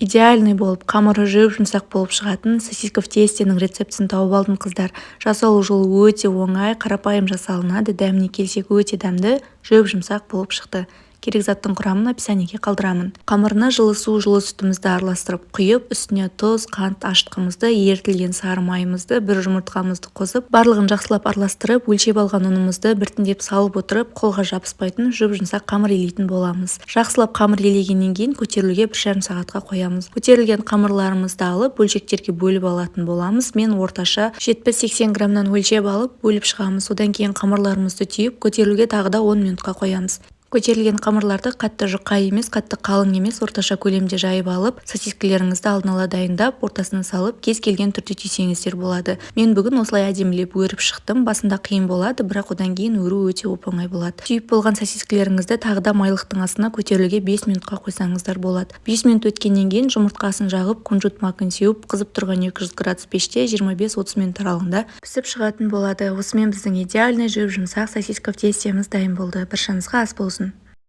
Идеальный болып, қамыры жұп-жұмсақ болып шығатын сосиска в тесте нің рецептісін тауып алдым, қыздар. Жасалу жолы өте оңай, қарапайым жасалынады. Дәміне келсек, өте дәмді, жұп-жұмсақ болып шықты. Керек заттың құрамын описание ге қалдырамын. Қамырына жылы су, жылы сүтімізді араластырып құйып, үстіне тұз, қант, ашытқымызды, ерітілген сары майымызды, бір жұмыртқамызды қосып, барлығын жақсылап араластырып, өлшеп алған ұнымызды біртіндеп салып отырып, қолға жабыспайтын жұп-жұмсақ қамыр илейтін боламыз. Жақсылап қамыр илегеннен кейін көтерілуге 1,5 сағатқа қоямыз. Көтерілген қамырларымызды алып, бөлшектерге бөліп алатын боламыз. Мен орташа 70-80 граммнан өлшеп алып, бөліп шығамыз. Одан кейін қамырларымызды түйіп, көтерілуге тағы да 10 минутқа қоямыз. Көтерілген қамырларды қатты жұқа емес, қатты қалың емес, орташа көлемде жайып алып, сосискілеріңізді алдын ала дайындап, ортасына салып, кез келген түрде түйсеңіздер болады. Мен бүгін осылай әдемілеп өріп шықтым. Басында қиын болады, бірақ одан кейін өру өте оп оңай болады. Түйіп болған сосискілеріңізді тағы да майлықтың астына көтерілуге 5 минутқа қойсаңыздар болады. 5 минут өткеннен кейін жұмыртқасын жағып, кунжут макын сеуіп, қызып тұрған 200 градус пеште 25-30 минут аралығында пісіп шығатын болады. Осымен біздің идеальный жұп жұмсақ сосиска в тесте міз дайын болды. Баршаңызға ас болсын!